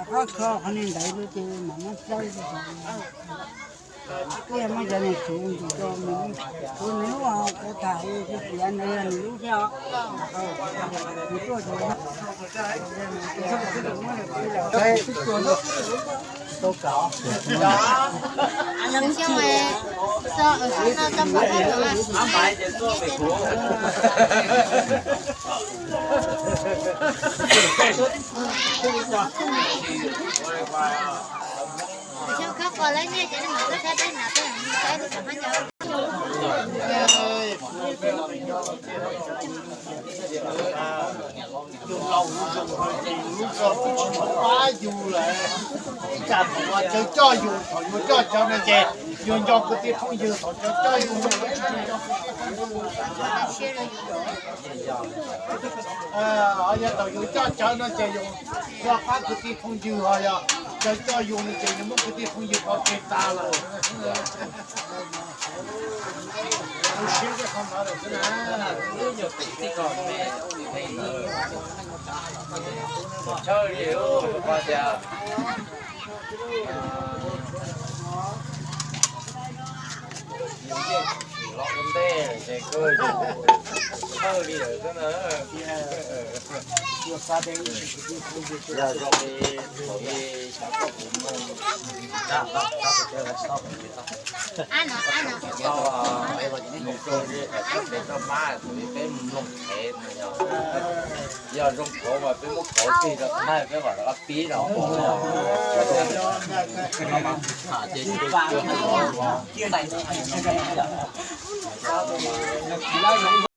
Qhov kho qhov niag ntawd ces mam muab txawb. Kuv yog muab cov niag txhuv ntsis rau nws, kuv nws lub, kuv tham tias nws yog nws lub thiab os. Nws tuaj ces Xyoo, xyoo no koj mus koj mus. Xyoo khawb qos lawv nyiaj ces nej mam tuaj saib peb hnav peb mam saib li cas mas yog. Yus laus yus zoo ces yus lub zog twb tsis pab yus lawm. Ib tsam thaum cov coj yus, thaum yus coj cov no ces yus nco kwv tij phooj ywg, thaum cov coj yus no ces yus tsis nco kwv tij phooj ywg. Ho yog thaum yus coj cov no ces yus nco pab kwv tij phooj ywg, ho yog cov coj yus no ces yus muab kwv tij phooj ywg pov tseg tas lawm. Kuv siab tej qhov ntawd lawm xwb na. Tshawj li, tias yus yeej tsis los ua ntej ces kawg yus tshawj li lawm xwb na. Yog zoo li thaum ub xyov koj puas mloog, tau, nws zoo li hais txog pem txoj mab, thaum ub peb mloog pem no yog, yog zoo kauv mas peb muab kauv tig rau ntawd peb mam rov qab pib no.